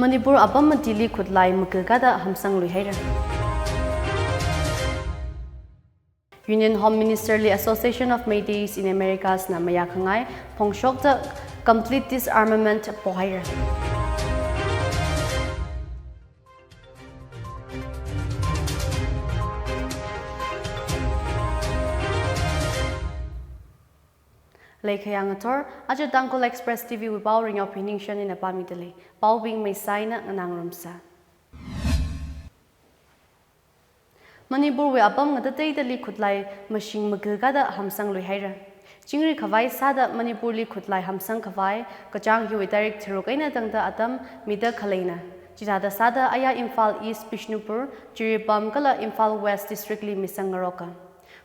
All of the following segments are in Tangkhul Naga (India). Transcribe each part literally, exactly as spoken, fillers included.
Manipur apam matili khutlai makakada hamsang luihaira. Union Home Minister li Association of Meiteis in Americas na mayākhangai phongshokta complete disarmament pohaira. Leikhayang athor, aja Tangkhul Express T V wui pao Ringyo Phiningshan ina pāmidalei. Paobing meisaina nganāngarumsa. Manipur wui apam ngatateidali khutlai mashing makakada hamsang luihaira. Chingri khavai sāda Manipur li khutlai hamsang khavai, kachāng hiwui tarik tharuk eina tangda atam mida khaleina. Chithāda sāda aya Imphal East, Bishnupur, Jiribam kala Imphal West District li misang ngaroka.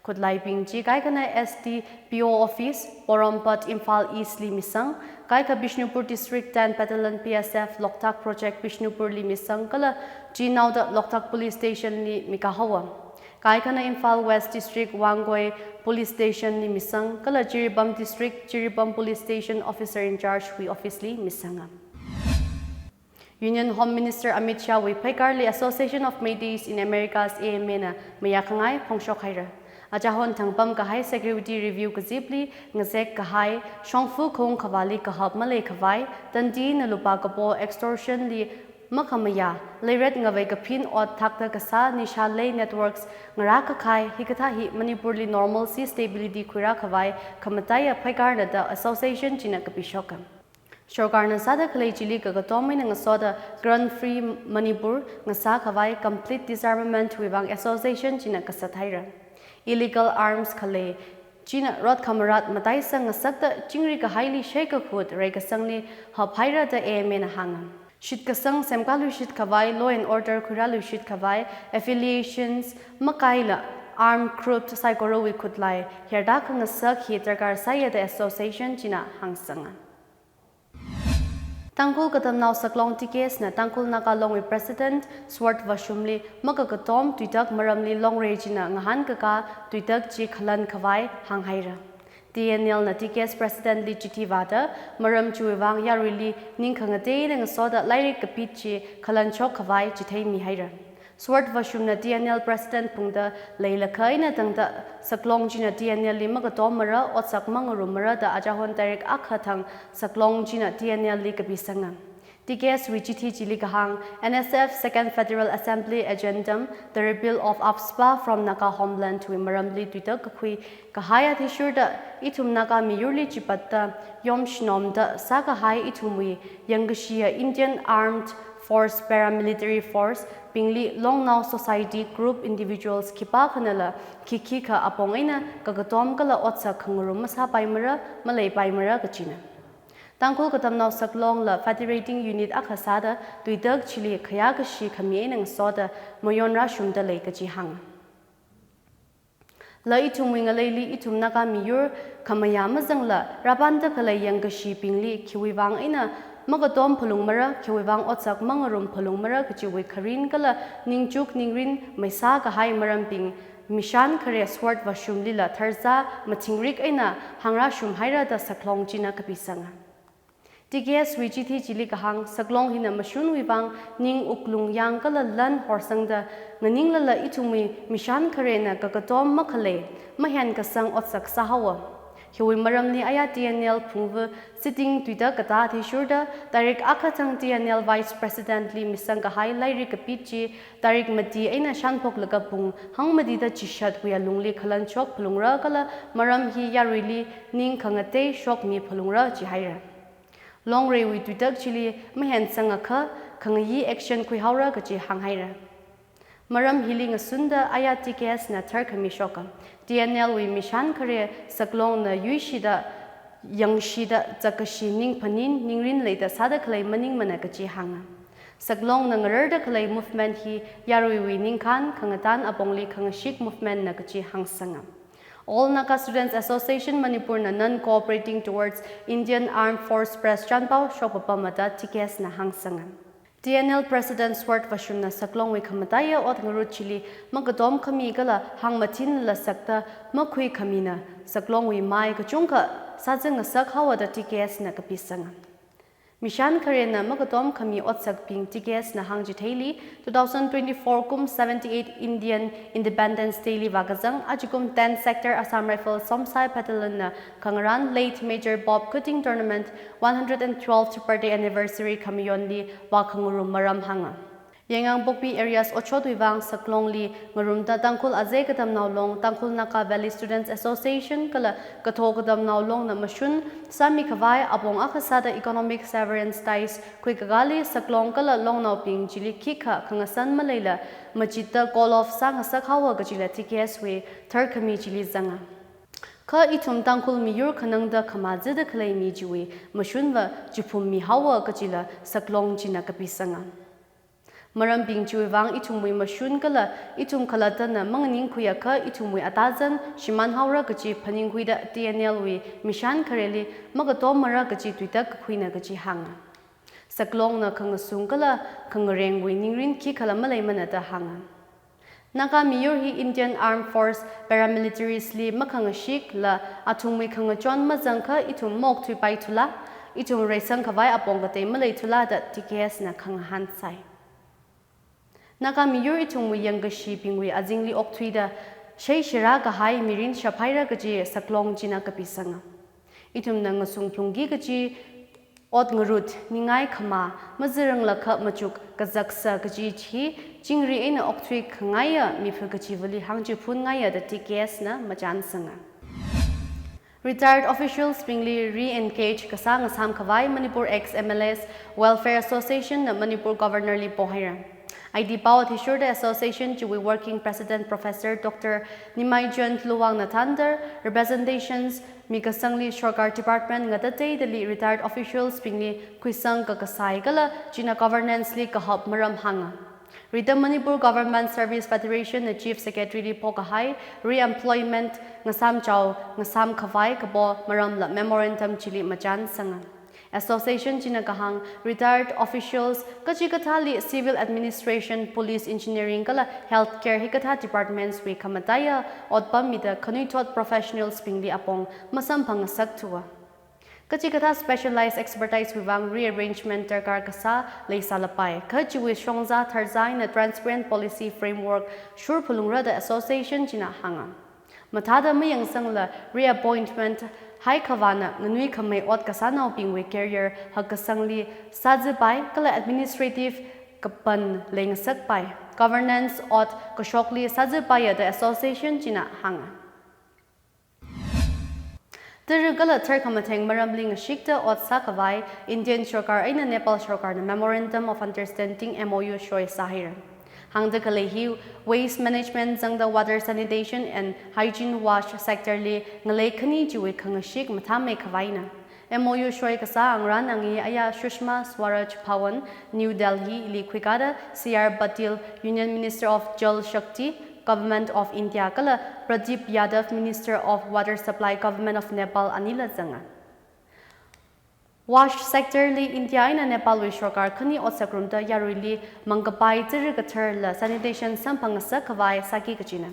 Khutlaibing chi kaikhana S D P O Office, Porompat, Imphal East li misang, kaikha Bishnupur District ten Battalion B S F Loktak Project Bishnupur li misang kala chinaoda Loktak Police Station li mikahaowa. Kaikhana Imphal West District Wangoi Police Station li misang kala Jiribam District Jiribam Police Station Officer in Charge wui office li misanga. Union Home Minister Amit Shah wui pheikarli Association of Meiteis in Americas, A M A na mayākhangai phongshok haira. Achahon thangpam kahai security review kazipli ngazek kahai, shongfa khaung khavāli kahap malei khavai, tandi na lupā kapo extortion li makhamayā, leiret ngavei kaphin ot thakta kasā nisha lei networks ngarā kakhai, hikathā hi Manipur li normalcy stability khuirā khavai khamataiya pheikarna da association china kapishoka. Sorkarna sāda khalei chili kakatom eina ngasoda Gun Free Manipur ngasā khavai complete disarmament wui vang association china kasat haira. Illegal arms khalei china rot khamarat mataisang ngasakta chingri kahaili shei kakhut reikasangli hap haira da A M A na hānga. Shitkasang semkāluishit khavai, law and order khuirāluishit khavai, affiliations makaila armed group saikorawui khutlai herdaka ngasak hi darkar sāya da association china hāngsanga. Tangkhul Katamnao Saklong T K S na Tangkhul Naga Long wui President Sword Vashum li makakatom tuitak maramli Longre china ngahānkakā tuitak chi khalan khavai hānghaira. T N L na T K S President li chithi vāda maram chiwui vang yaruili ning khangateina ngasoda lairik kapit chi khalan shok khavai chitheimi haira. Sword Vashum na T N L President phungda leilakha eina tangda Saklong china T N L li makatom mara, otsak mangarum mara da achahon tarik akha thang Saklong china T N L li kapisanga. T K S wui chithi chili kahāng, N S F Second Federal Assembly Agendum, The Repeal of AFSPA from Naga Homeland wui maramli tuitak kakhui kahai athishurda ithum Naga miyurli chipatta yomshinomda sākahai ithumwui yangkashiya Indian Armed Force, Paramilitary Force bingli longnao society, group, individuals khipākhanala khikhikha apong eina kakatom kala otsak khangarum masāpaimara, maleipaimara kachina. Tangkhul Katamnao Saklong la federating unit akha sāda tuitak chili khayākashi khami eina ngasoda mayon rāshungda lei kachi hānga. La ithumwui ngaleili ithum Naga miyur khamayā mazangla rāpanda khalei yangkashibingli khiwui vang eina makatom phalungmara, khiwui vang otsak mangarum phalungmara kachiwui kharin kala ningchuk ningrin meisā kahai marambing Mishan Khare Sword Vashum lila tharzā mathingrik eina hāngrāshum haira da Saklong china kapisanga. T K S wui chithi chili kahāng, Saklong hina mashunwui vang ning wuklung yang kala lan horsangda nganinglala ithumwui Mishan Khare na kakatom makhalei, mahenkasang otsak sāhaowa. Hiwui maramli aya T N L phungva sitting tuitak katā athishurda tarik akha thang T N L Vice President li misang kahai lairik kapit chi tarik mati eina shānphok laga pung hangmatida chishatwui alungli khalan shok phalungra kala maram hi yaruili ning khangatei shokmi phalungra chihaira. Longreiwui tuitak chili mahensangakha khangayi action khuihaora kachi hānghaira. Maram hili ngasunda aya T K S na tharkhami shoka. T N L wui Mishan Khare Saklong na yuishida, yangshida, chakashi ning phanin, ningrin leida sāda khalei maningmana kachi hānga. Saklong na ngararda khalei movement hi yaruiwui ningkhān khangathan apongli khangashik movement na kachi hāngsanga. All Naga Students Association Manipur na non-cooperating towards Indian Armed Force press chanpao shokpapamada T K S na hāngsanga. T N L President Sword Vashum na Saklongwui khamataiya ot ngarut chili makatom khami kala hāngmathinla sakta makhui khamina Saklongwui mai kachungkha sāzang ngasak haowa da T K S na kapisanga. Mishan kharena makatom khami otsakbing T K S na hāngchitheili, two thousand twenty-four kum seventy-eight Indian Independence Day li vākazang, achikum ten Sector Assam Rifles Somsai Battalion na khangarān late Major Bob Khuting Tournament one hundred and twelfth birthday anniversary khamayonli vākhangarum maram hānga. Yaingangpokpi areas otshotwui vang Saklongli ngarumda Tangkhul Azei Katamnao Long, Tangkhul Naga Valley Students Association kala Katho Katamnao Long na mashun sāmi khavai apong akha sāda economic severance ties khuikakāli Saklong kala longnaobing chili khikha khangasan maleila machitda call off sāngasak haowa kajila T K S wui tharkhami chili zanga. Kha ithum Tangkhul miyur khanangda khamazida khalei mi chiwui mashunva chiphum mihaowa kajila Saklong china kapisanga. Marambing chiwui vang ithumwui mashun kala ithum khalattana manganingkhuiakha ithumwui atazan shimān haora kaji phaningkhuida T N L wui mishan khareli makatom mara kaji tuitak kakhuina kaji hānga. Saklong na khangasung kala khangarengwui ningrin khikhala maleimana da hānga. Naga miyur hi Indian Armed Force paramilitaries li makhangashikla athumwui khangachon mazangkha ithum maokthuipaithula, ithum reisang khavai apong katei maleithula da T K S na khangahān sai. Naga miyur ithumwui yangkashibingwui azingli okthuida, shei shira kahai mirin shaphaira kaji Saklong china kapisanga. Ithumna ngasung phlungki kaji ot ngarut, ningai khama, maziranglakha machuk kazaksa kaji chi, chingri eina okthui khangaiya miphu kachivali hāngchiphun ngaiya da T K S na machānsanga. Retired officials bingli re-engage kasā ngasām khavai Manipur ex M L As Welfare Association na Manipur Governor li pohaira. I D pao athishurda association chiwui working president Professor Doctor Nimaichand Luwang na thānda representations mikasangli sorkar department ngatateidali retired officials bingli khuisang kakasai kala china governance li kahap maram hānga. Rida Manipur Government Service Federation na Chief Secretary li pokahai re-employment ngasamchao ngasām khavai kapo maramla memorandum chili machānsanga. Association china kahāng retired officials kachikathāli civil administration, police, engineering kala healthcare hikathā departments wui khamataiya otpam mida khanuithot professionals bingli apong masamphangngasakthuwa. Kachikathā specialized expertise wui vang rearrangement darkar kasā leisālapai, kha chiwui shongzā tharzā eina transparent policy framework shurphalungra da association china hānga. Mathāda mayangsangla reappointment haikhavāna nganuikhamei ot kasānaobingwui career hakkasangli sāzipai kala administrative kapan leingasakpai, governance ot kashokli sāzipaiya da association china hānga. Tara kala tharkhamatheng maramli ngashikta ot sākhavai Indian sorkar eina Nepal sorkarna Memorandum of Understanding, M O U, soi sāhaira. Hāngda khalei hi waste management zangda water sanitation and hygiene, WASH sector li ngalei khani chiwui khangashik mathāmei khavaina. M O U soi kasā angrān angi aya Sushma Swaraj Bhawan, New Delhi li khuikāda C R Patil, Union Minister of Jal Shakti, Government of India kala Pradeep Yadav, Minister of Water Supply, Government of Nepal anila zanga. WASH sector li India eina Nepal wui sorkar khani otsakrumda yaruili mangkapai tara katharla sanitation samphangngasak khavai sāki kajina.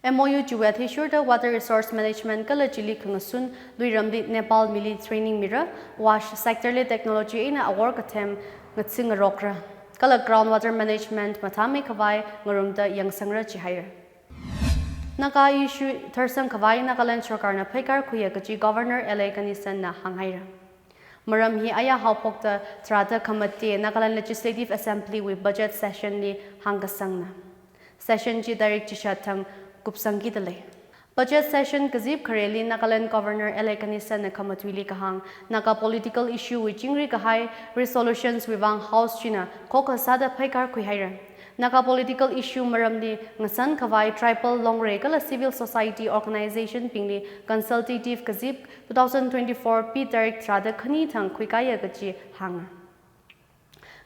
M O U chiwui athishurda water resource management kala chili khangasun luiramli Nepal mili training mira, WASH sector li technology eina awor kathem ngatsingarokra, kala groundwater management mathāmei khavai ngarumda yangsangra chihaira. Naga issue tharsang khavai Nagaland sorkarna pheikar khuiya kaji Governor L A Ganesan na hānghaira. Maram hi aya haophokta tharāda khamate Nagaland Legislative Assembly wui budget session li hāngkasangna. Session chi tarik chishat thang kupsangkida lei. Budget session kazip khareli Nagaland Governor L A Ganesan na khamatuili kahāng, Naga political issue wui chingri kahai resolutions wui vang House china khokha sāda pheikar khuihaira. Naga political issue maramli ngasan khavai tribal, longrei kala civil society organization bingli consultative kazip two thousand twenty-four P tarik tharāda khani thang khuikāya kaji hānga.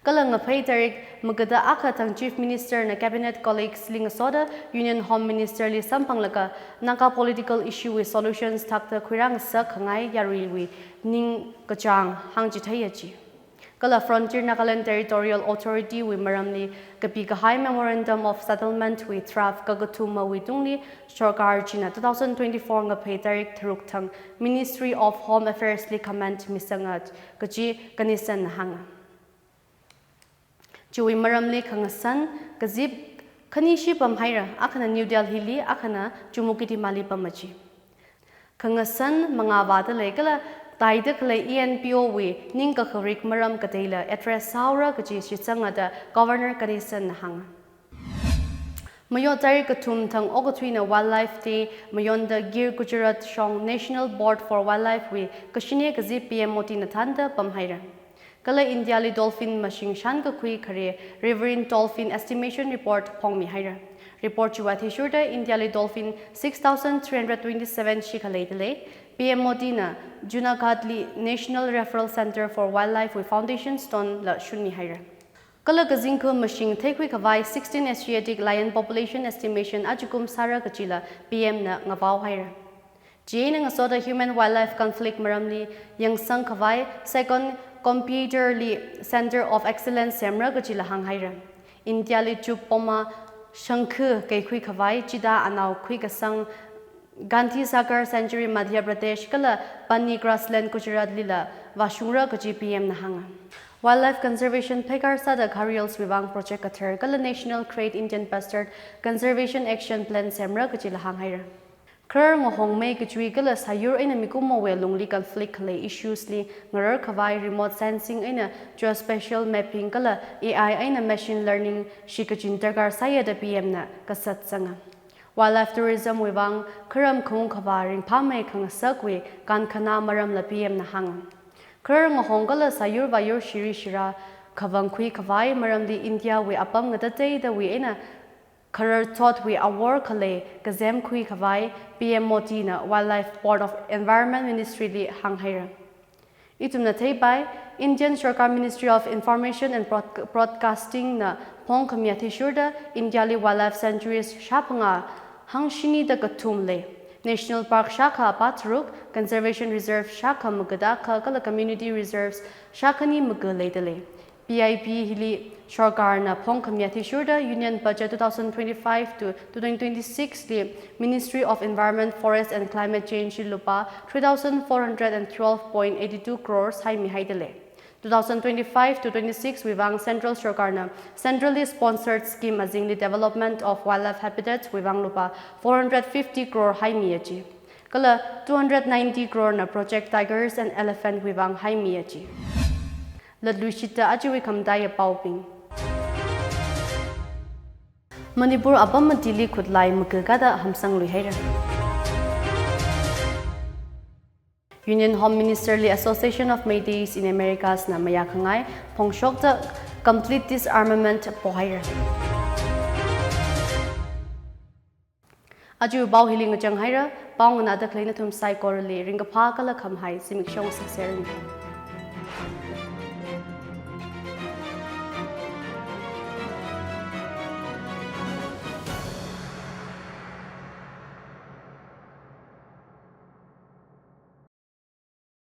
Kala ngaphei tarik magada akha thang Chief Minister na Cabinet colleagues li ngasoda Union Home Minister li samphanglaga Naga political issue wui solutions thakta khuirāngasak khangai yaruiwui ningkachāng hāngchitheiya ji. Kala Frontier Nagaland Territorial Authority wui maramli kapi kahai Memorandum of Settlement wui draft kakathumawui tungli sorkar china two thousand twenty-four ngaphei tarik tharuk thang Ministry of Home Affairs li comment misanga kaji Ganesan na hānga. Chiwui maramli khangasan kazip khanishi pamhaira, akhana New Delhi li, akhana Chumukedima li pama chi. Khangasan mangā vāda lei kala taida khalei E N P O wui ningkakharik maram kateila address sāhaora kaji shitsanga da Governor Ganesan na hānga. Mayo tarik kathum thang okathuina Wildlife Day mayonda Gir Gujarat shong National Board for Wildlife wui kashine kazip P M Modi na thānda pamhaira. Kala India li dolphin mashing shānkakhui khare riverine dolphin estimation report phongmihaira. Report chiwui athishurda India li dolphin six thousand three hundred twenty-seven shikha leida lei. P M Modi na Junagadh li National Referral Centre for Wildlife wui foundation stone la shunmihaira. Kala kazingkha mashing theikhui khavai sixteen Asiatic lion population estimation ajakum sāra kajila P M na ngavao haira. Chieina ngasoda human wildlife conflict maramli yangsang khavai second Coimbatore li Centre of Excellence semra kajila hānghaira. India li chup poma shangkha kaikhui khavai cheetah anao khuikasang Gandhi Sagar Sanctuary Madhya Pradesh kala Panni Grassland Gujarat lila vāshungra kaji P M na hānga. Wildlife conservation pheikar sāda Gharials wui vang project kathar kala National Great Indian Bustard Conservation Action Plan semra kajila hānghaira. Kharar ngahongmei kachui kala sāyur eina mikumowui lungli conflict khalei issues li ngarar khavai remote sensing eina geospatial mapping kala A I eina machine learning shikachin darkar sāya da P M na kasat sanga. Wildlife tourism wui vang kharam khaung khavā ringphāmei khangasakwui kankhana maramla P M na hānga. Kharar ngahong kala sāyur vāyur shiri shira khavang khui khavai maramli India wui apam ngatateidawui eina kharar thotwui awor khalei kazem khui khavai P M Modi na Wildlife Board of Environment Ministry li hānghaira. Ithumna theipai, Indian Sorkar Ministry of Information and Broad-, Broadcasting na phongkhami athishurda India li wildlife sanctuaries shāphangā hangshini da kathum lei. National Park shākha apā tharuk, Conservation Reserve shākha magada akha kala Community Reserves shākhani maga leida lei. P I B hili sorkarna phongkhami athishurda Union Budget two thousand twenty-five to two thousand twenty-six li Ministry of Environment, Forest and Climate Change li lupā three thousand four hundred and twelve point eighty two crores haimihaida lei. Two thousand twenty-five to twenty-six wui vang Central Sorkarna centrally sponsored scheme azingli development of wildlife habitats wui vang lupā four hundred fifty crore haimiya ji. Kala two hundred ninety crore na Project Tigers and Elephant wui vang haimiya ji. Latluishitta ajawui khamataiya paobing. Manipur apam matili khutlai makakada hamsangluihaira. Union Home Minister li Association of Meiteis in Americas na mayākhangai phongshokta complete disarmament pohaira. Ajawui pao hili ngachanghaira, pao nganāda khalei nathum saikorali ringkaphā kala khamahai zimiksho ngasakseranu.